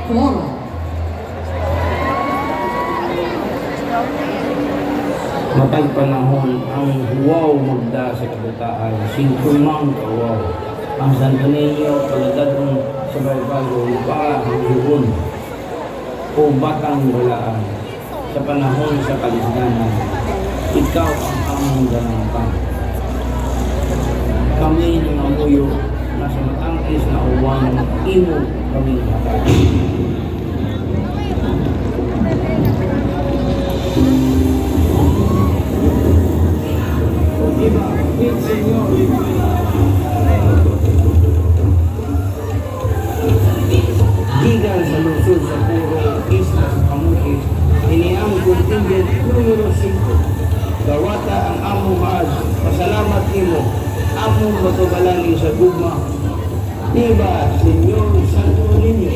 Poro. Matag panahon ang huwaw magda sa kabataan, singkumang kawaw. Ang Santo Niño paladadong sa baybago, paa ang yun o batang balaan sa panahon sa kalisdanan. Ikaw ang among ganampan. Kami ng amuyo nasa matangkis na uwan, imo kami hatag. Iba, Señor. Gikan sa lungsod sa Puro, isla sa Kamuti, ini ang contingent numero 5. Dawata ang among maad, pasalamat nimo, among matubalani sa gugma. Viva, Señor Santo Niño.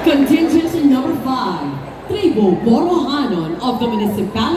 Contingent number 5, Tribo Borohanon of the Municipality